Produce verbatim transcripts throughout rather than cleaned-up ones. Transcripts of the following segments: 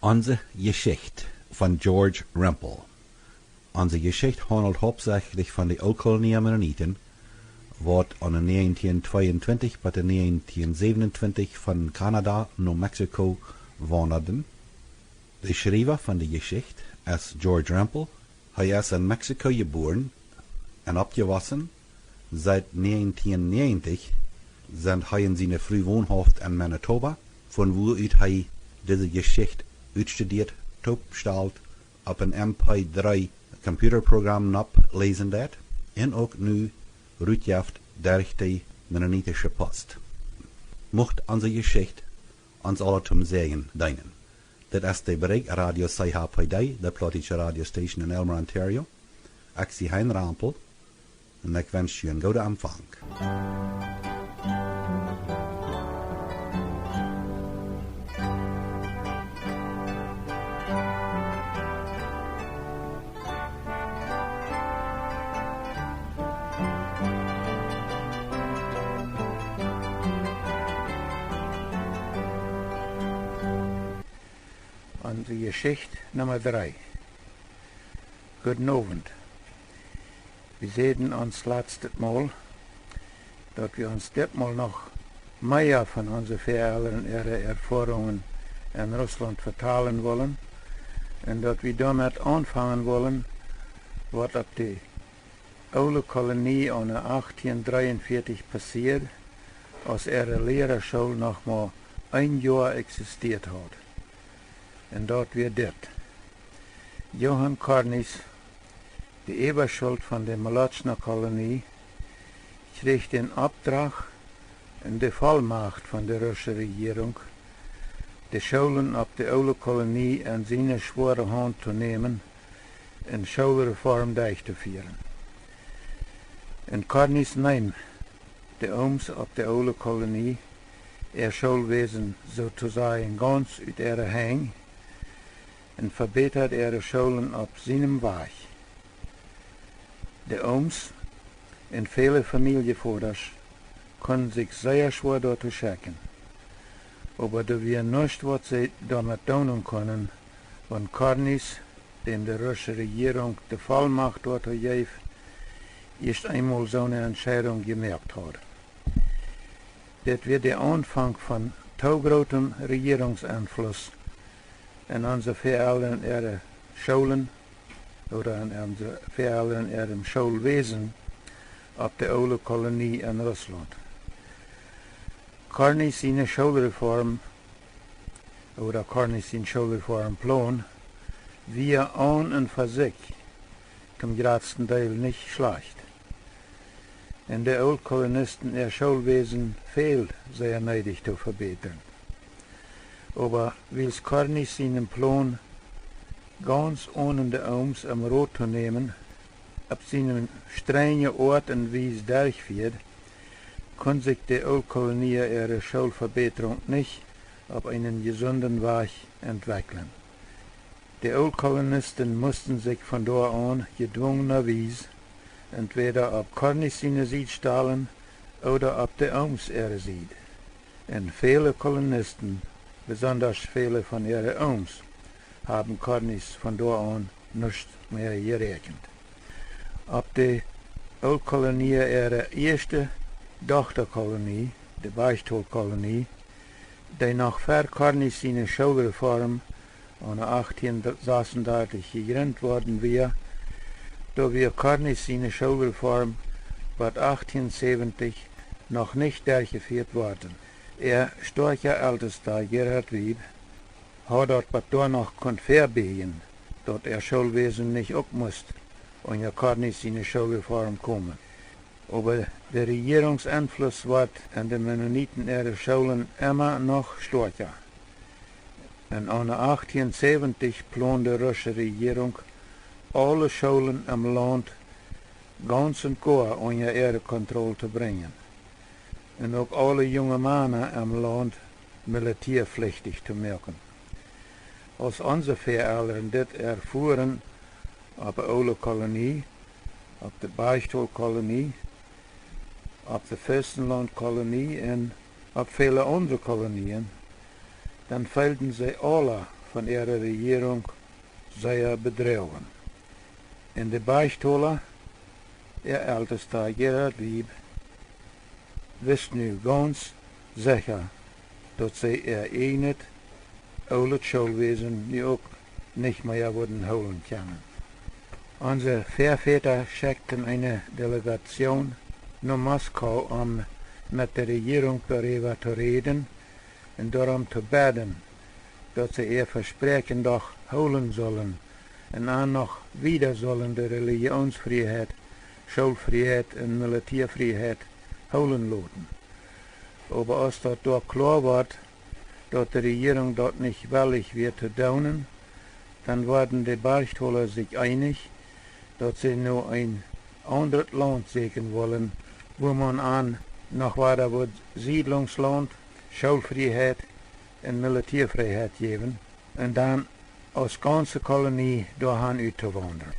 Onse Jeschicht von George Rempel. Onse Jeschicht haundelt hauptsächlich von de Ooltkolonia Mennoniten, waut von näajentieen tweeuntwintich bat näajentieen säwenuntwintich von Kanada no Mexiko waundaden. De Schriewa von de Jeschicht es George Rempel. Hee es en Mexiko jebuaren un oppjewossen. Siet näajentieen näajentich sent hee un siene Fru wonhauft en Manitoba, von wua ut hee dise Jeschicht utstudieet, toopstalt, opp en M P dree Computerprogram nopp läsen deit un uk nu rutjeft derch de Mennonitische Post. Mucht onse Jeschicht ons aula toom Säajen deenen. Dit es de Bräkj, Radio C H P D, de plautdietsche Radiostation en Aylmer, Ontario. Ekj sie Hein Rempel un ekj wensch junt eenen gooden Empfang. Onse Jeschicht Numma dree. Gooden Owent. Wie säden ons latstet Mol, daut wie ons dit Mol noch mea von onse Väaelren äare Erfoarungen en Russlaunt vetalen wullen, un daut wie doamet aunfangen wullen, waut opp de Oole Kolonie aune achtieen dreeunvieetich passieed, aus äare Liera School noch mau een Joa eksistieet haud. Un daut wia dit: Johann Cornies, de Äwaschult von de Molotschna Kolonie, kjrieech dän Oppdrach un de Vollmacht von de rusche Rejierunk, de Schoolen opp de Oole Kolonie en siene schwoare Haunt to nämen un Schoolreform derchtoföaren. Un Cornies neem de Ooms opp de Oole Kolonie äa Schoolwäsen soo to sajen gaunz ut äare Henj un vebätad äare Schoolen opp sienem Wajch. De Ooms un väle Famieljevodasch kunnen sikj sea schwoa doatoo schekjen, oba doa wia nuscht, waut see doamet doonen kunnen, wan Cornies, däm de rusche Rejierunk de Vollmacht doatoo jeef, ieescht eemol soone Entscheidunk jemoakt haud. Dit wia de Aunfank von too grootem Rejierungsenfluss en onse Väaelren äare Schoolen ooda en onse Väaelren äarem Schoolwäsen opp de Oole Kolonie en Russlaunt. Cornies siene Schoolreform ooda Cornies sien Schoolreformplon wia aun un fa sikj toom jratsten Deel nich schlajcht. Un de Oolkolonisten äa Schoolwäsen fäld sea needich to vebätren. Oba wiels Cornies sienen Plon gaunz onen de Ooms om Rot to nämen, opp siene strenje Oat un Wies derchfieed, kunn sikj de Oolkolonia äare Schoolvebätrunk nich opp eenen jesunden Wajch entwekjlen. De Oolkolonisten musten sikj von doa aun jedwungenawies entwäda opp Cornies siene Sied stalen ooda opp de Ooms äare Sied. Un väle Kolonisten, besondasch väle von äare Ooms, haben Cornies von doa aun nuscht mea jeräakjent. Opp de Oolkolonia äare ieeschte Dochtakolonie, de Bergtholkolonie, dee noch ver Cornies siene Schoolreform aune achtieen sasundartich jejrint worden wia, doa wia Cornies siene Schoolreform bat achtieen säwentich noch nich derchjefieet worden. Äa stoakja Eltesta Gerhard Wiebe haud daut bat doa noch kunt vebieejen, daut äa Schoolwäsen nich uk must unja Cornies siene Schoolreform komen. Oba de Rejierungsenfluss wort en de Mennoniten äare Schoolen emma noch stoakja. Un aune achtieen säwentich plond de rusche Rejierunk, aule Schoolen em Launt gaunz un goa unja äare Kontroll to brinjen un uk aule junge Mana em Launt militieaflichtich to moaken. Aus onse Väaelren dit erfuaren, opp de Oole Kolonie, opp de Bergtholkolonie, opp de Fürstenlaunt Kolonie un opp väle aundre Kolonien, dan feelden see aula von äare Rejierunk sea bedroagen. Un de Bergthola, äa Eltesta Gerhard Wiebe, wist nu gaunz secha, daut see äa ieejnet oolet Schoolwäsen nu uk nich mea wudden hoolen kjennen. Onse Väavodasch schekjten eene Delegatsjoon no Moskau, om met de Rejierunk doaräwa to räden un doarom to bäden, daut see äa Vespräakjen doch hoolen sullen un an noch wieda sullen de Relijionsfrieheit, Schoolfrieheit un Militäafrieheit hoolen loten. Oba aus daut doa kloa wort, daut de Rejierunk daut nich wellich wia to doonen, dan worden de Bergthola sikj eenich, daut see nu een aundret Launt säkjen wullen, wua maun an noch wada wudd Siedlungslaunt, Schoolfrieheit un Militäafrieheit jäwen, un dan aus gaunze Kolonie doahan uttowaundren.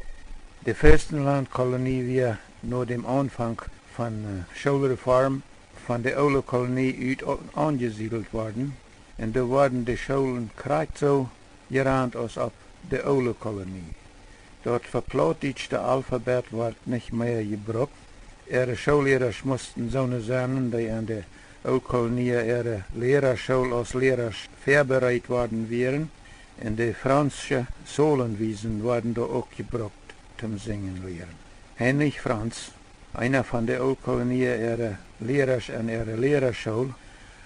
De Fürstenlandkolonie wia no däm Aunfank von, äh, Schoolreform von de oole Kolonie ut aunjesiedelt worden, un doa worden de Schoolen krakjt soo jerant aus opp de oole Kolonie. Daut veplautdietschte Alfabet wort nich mea jebrukt. Äare Schoollierasch musten soone sennen, dee en de Oolkolonie äare Lieraschool aus Lierasch väabereit worden wieren, un de Franzsche Zolenwiesen worden doa uk jebrukt toom sinjen lieren. Heinrich Franz, eena von de Oolkolonie äare Lierasch en äare Lieraschool,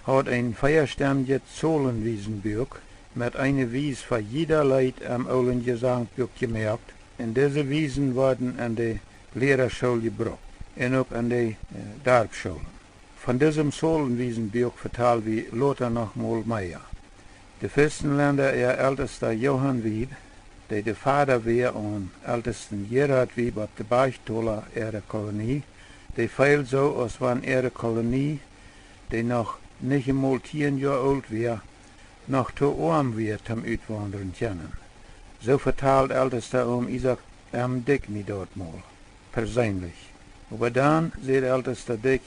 haud een veastemjet Zolenwiesenbuak met eene Wies fa jieda Leet em oolen Jesankbuak jemoakt, un dise Wiesen worden en de Lieraschool jebrukt un uk en de, äh, Darpschoolen. Von disem Zolenwiesenbuak vetal wie lota noch mol mea. De Fürstenlenda äa Eltesta Johann Wiebe, dee de Vada wia aun Eltesten Gerhard Wiebe opp de Bergthola äare Kolonie, dee feeld soo, aus wan äare Kolonie, dee noch nich emol tieen Joa oolt wia, noch too oam wia toom utwaundren kjennen. Soo vetald Eltesta Oom Isaak M. Dyck mie daut mol perseenlich. Oba dan, säd Eltesta Dyck,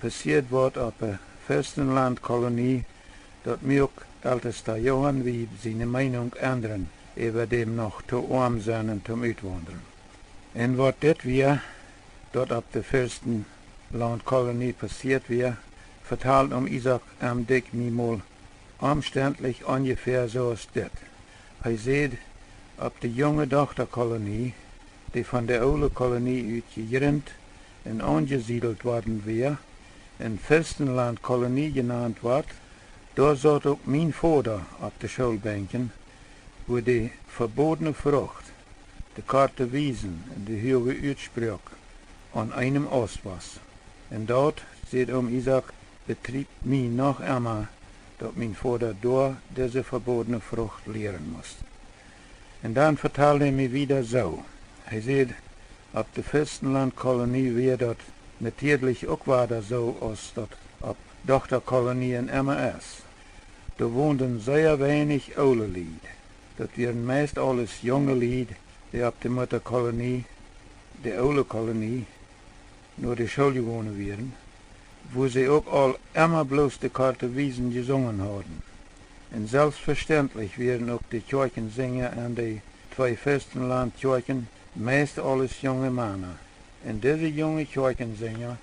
passieed waut opp de Fürstenlandkolonie, daut muak Eltesta Johann Wiebe siene Meenunk endren äwa däm noch too oam sennen toom utwaundren. Un waut dit wia, daut opp de Fürstenlandkolonie passieet wia, vetald Oom Isaak M. Dyck mie mol omstentlich onjefäa soo aus dit. Hee säd, opp de junge Dochtakolonie, dee von de oole Kolonie ut jejrint un aunjesiedelt worden wia un Fürstenlandkolonie jenant wort, doa saut uk mien Voda opp de Schoolbenkjen, wua de vebodne Frucht, de korte Wiesen un de huage Utsproak aun eenem Aust wia. Un daut, säd Oom Isaak, betriebt mie noch emma, daut mien Voda doa dise vebodne Frucht lieren must. Un dan vetald hee mie wieda soo. Hee säd, opp de Fürstenlandkolonie wia daut natieedlich uk wada soo aus daut opp Dochtakolonien emma es. Doa wonden sea weinich oole Lied. Daut wieren meist aules junge Lied, dee opp de Muttakolonie, de oole Kolonie, no de School jegonen wieren, wua see uk aul emma bloos de korte Wiesen jesungen hauden. Un selfstvestentlich wieren uk de Kjoakjensinja en de twee Fürstenlandkjoakjen meist aules junge Mana. Un dise junge Kjoakjensinja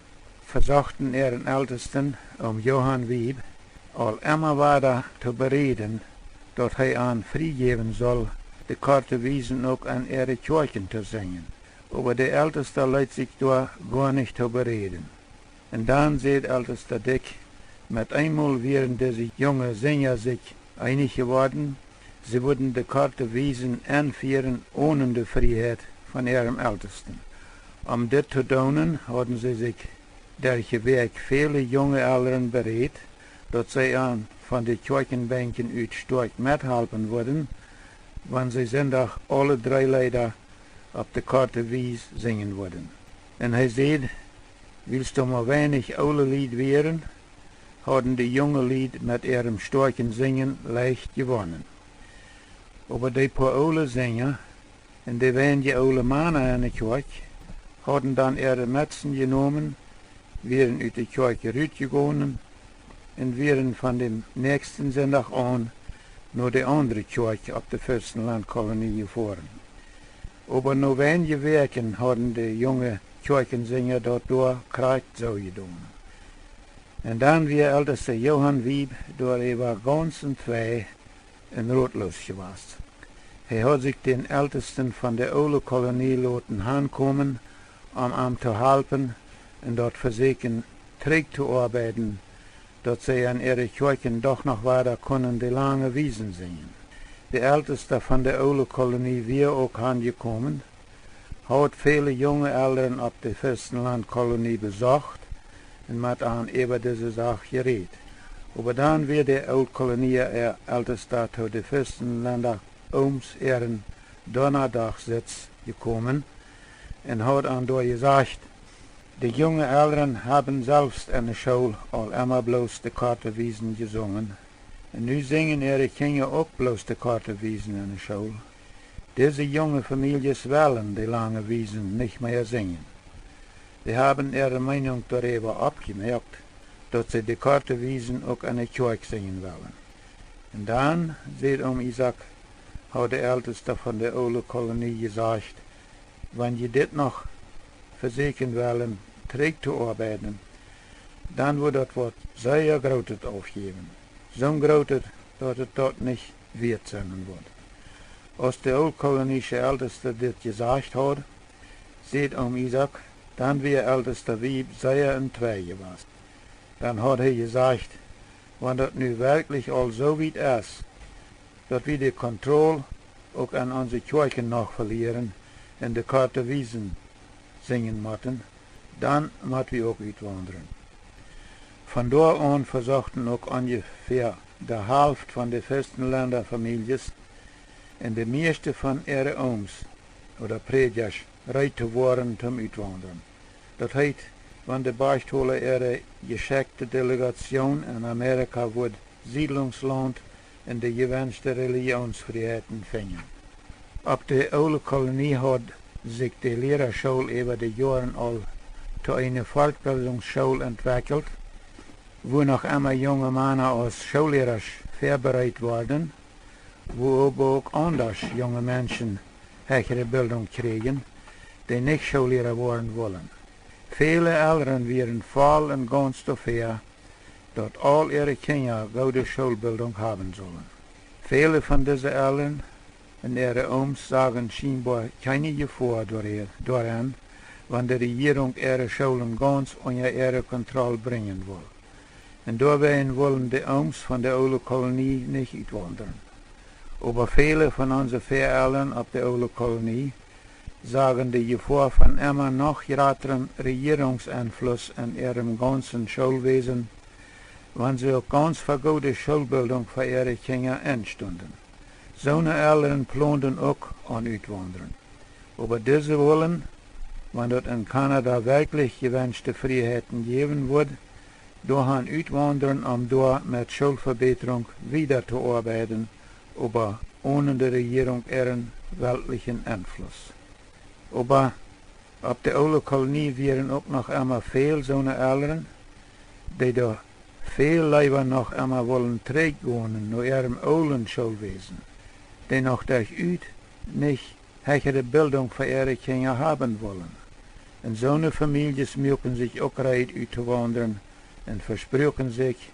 vesochten äaren Eltesten, Oom Johann Wiebe, aul emma wada to beräden, daut hee an frie jäwen sull, de korte Wiesen uk en äare Kjoakjen to sinjen. Oba de Eltesta leet sikj doa goa nich to beräden. Un dan säd Eltesta Dyck, met eenmol wieren dise junge Sinja sikj eenich jeworden, see wudden de korte Wiesen enfieren onen de Frieheit von äarem Eltesten. Om dit to doonen, hauden see sikj derch de Wäakj väle junge Elren berädt, daut see an von de Kjoakjenbenkjen ut stoakj methalpen wudden, wan see Sindach aule dree Leeda opp de korte Wies sinjen wudden. Un hee säd, wiels doa mau weinich oole Lied wieren, hauden de junge Lied met äarem stoakjen Sinjen leicht jewonnen. Oba dee poa oole Sinja un de weinje oole Mana en de Kjoakj hauden dan äare Metsen jenomen, wieren ut de Kjoakj rutjegonen un wieren von däm näakjsten Sindach aun no de aundre Kjoakj opp de Fürstenlandkolonie jefoaren. Oba no weinje Wäakjen hauden de junge Kjoakjensinja daut doa krakjt soo jedonen. Un dan wia Eltesta Johann Wiebe doaräwa gaunz entwei un rotloos jewast. Hee haud sikj dän Eltesten von de oole Kolonie loten hankomen, om am to halpen un daut vesäkjen trigj to oabeiden, daut see en äare Kjoakjen doch noch wada kunnen de lange Wiesen sinjen. De Eltesta von de oole Kolonie wia uk hanjekomen, haud väle junge Elren opp de Fürstenlandkolonie besocht un met an äwa dise Sach jerädt. Oba dan wia de Ooltkolonia äa Eltesta to de Fürstenlenda Ooms äaren Donnadachsitz jekomen un haud an doa jesajcht: De junge Elren haben selfst en de School aul emma bloos de korte Wiesen jesungen, un nu sinjen äare Kjinja uk bloos de korte Wiesen en de School. Dise junge Famieljes wellen de lange Wiesen nich mea sinjen. See haben äare Meenunk doaräwa oppjemoakt, daut see de korte Wiesen uk en de Kjoakj sinjen wellen. Un dan, säd Oom Isaak, haud de Eltesta von de oole Kolonie jesajcht, wan jie dit noch vesäkjen wellen trigj to oabeiden, dan wudd daut waut sea grootet aufjäwen. Soon grootet, daut et daut nich wieet sennen wudd. Aus de ooltkolonische Eltesta dit jesajcht haud, säd Oom Isaak, dan wia Eltesta Wiebe sea entwei jewast. Dan haud hee jesajcht: Wan daut nu werkjlich aul soo wiet es, daut wie de Kontroll uk en onse Kjoakjen noch velieren un de korte Wiesen sinjen motten, dan mott wie uk utwaundren. Von doa aun vesochten uk onjefäa de Halft von de Fürstenlenda Famieljes un de mieeschte von äare Ooms ooda Prädjasch reed to woaren toom utwaundren. Daut heet, wan de Bechtola äare jeschekjte Delegatioon en Amerika wudd Siedlungslaunt un de jewenschte Relijionsfrieheiten finjen. Opp de oole Kolonie haud sikj de Lieraschool äwa de Joaren aul to eene Fortbildungsschool entwekjelt, wua noch emma junge Mana aus Schoollierasch väabereet worden, wua oba uk aundasch junge Menschen hechere Bildunk kjrieejen, dee nich Schoolliera woaren wullen. Väle Elren wieren voll un gauns doafäa, daut aul äare Kjinja goode Schoolbildunk haben sullen. Väle von dise Elren un äare Ooms sagen schienboa kjeene Jefoa doare-, doaren, wan de Rejierunk äare Schoolen gauns unja äare Kontroll brinjen wull. Un doawäajen wullen de Ooms von de oole Kolonie nich utwaundren. Oba väle von onse Väaelren opp de oole Kolonie sagen de Jefoa von emma noch jratrem Rejierungsenfluss en äarem gaunsen Schoolwäsen, wan see uk gauns fa goode Schoolbildunk fa äare Kjinja enstunden. Soone Elren plonden uk aun utwaundren. Oba dise wullen, wan daut en Kanada werkjlich jewenschte Frieheiten jäwen wudd, doahan utwaundren, om doa met Schoolvebätrunk wieda to oabeiden, oba onen de Rejierunk äaren weltlichen Enfluss. Oba opp de oole Kolonie wieren uk noch emma väl soone Elren, dee doa väl leewa noch emma wullen trigj gonen no äarem oolen Schoolwäsen, dee noch derchut nich hechere Bildunk fa äare Kjinja haben wullen. Un soone Famieljes muaken sikj uk reed uttowaundren un vespruaken sikj,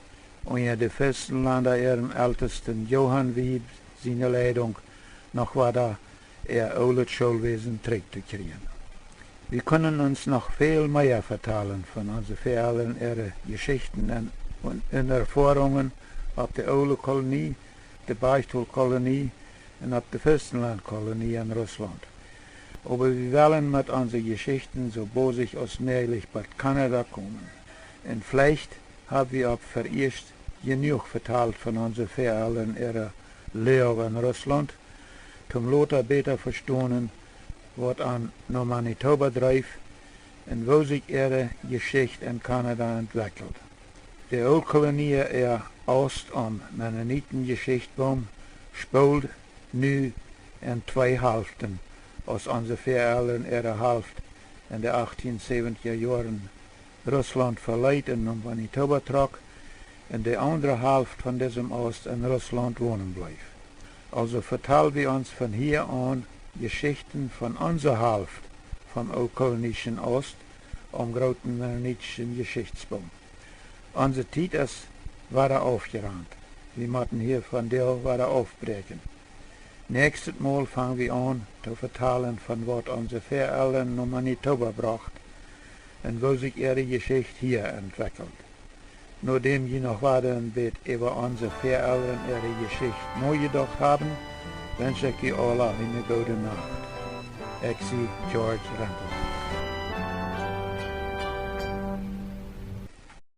unja de Fürstenlenda äarem Eltesten Johann Wiebe siene Leidunk, noch wada äa oolet Schoolwäsen trigj to kjrieen. Wie kunnen ons noch väl mea vetalen von onse Väaelren äare Jeschichten un, un, un Erfoarungen opp de oole Kolonie, de Bechtola Kolonie un opp de Fürstenlandkolonie en Russlaunt. Oba wie wellen met onse Jeschichten soo bosich aus mäajlich bat Kanada komen. Un veleicht hab wie opp veieescht jenuach vetalt von onse Väaelren äare Loag en Russlaunt, toom lota bäta vestonen, waut an no Manitoba dreef un woo sikj äare Jeschicht en Kanada entwekjeld. De Ooltkolonia äa Aust aum Mennonitenjeschichtboom spold nu en twee Halften, aus onse Väaelren äare Halft en de achtieensäwentja Joaren Russlaunt veleet un no Manitoba trock, un de aundre Halft von disem Aust en Russlaunt wonen bleef. Aulsoo vetal wie ons von hia aun Jeschichten von onse Halft vom Ooltkolonieschen Ost aum grooten mennonitischen Jeschichtspunkt. Onse Tiet es wada aufjerant. Wie motten hia vondoag wada aufbräakjen. Näakjstet Mol fang wie aun to vetalen von waut onse Väaelren no Manitoba brocht un woo sikj äare Jeschicht hia entwekjelt. Nodäm jie noch wada een bät äwa onse Väaelren äare Jeschicht nojedocht haben, wensch ekj jie aula eene goode Nacht. Ekj sie George Rempel.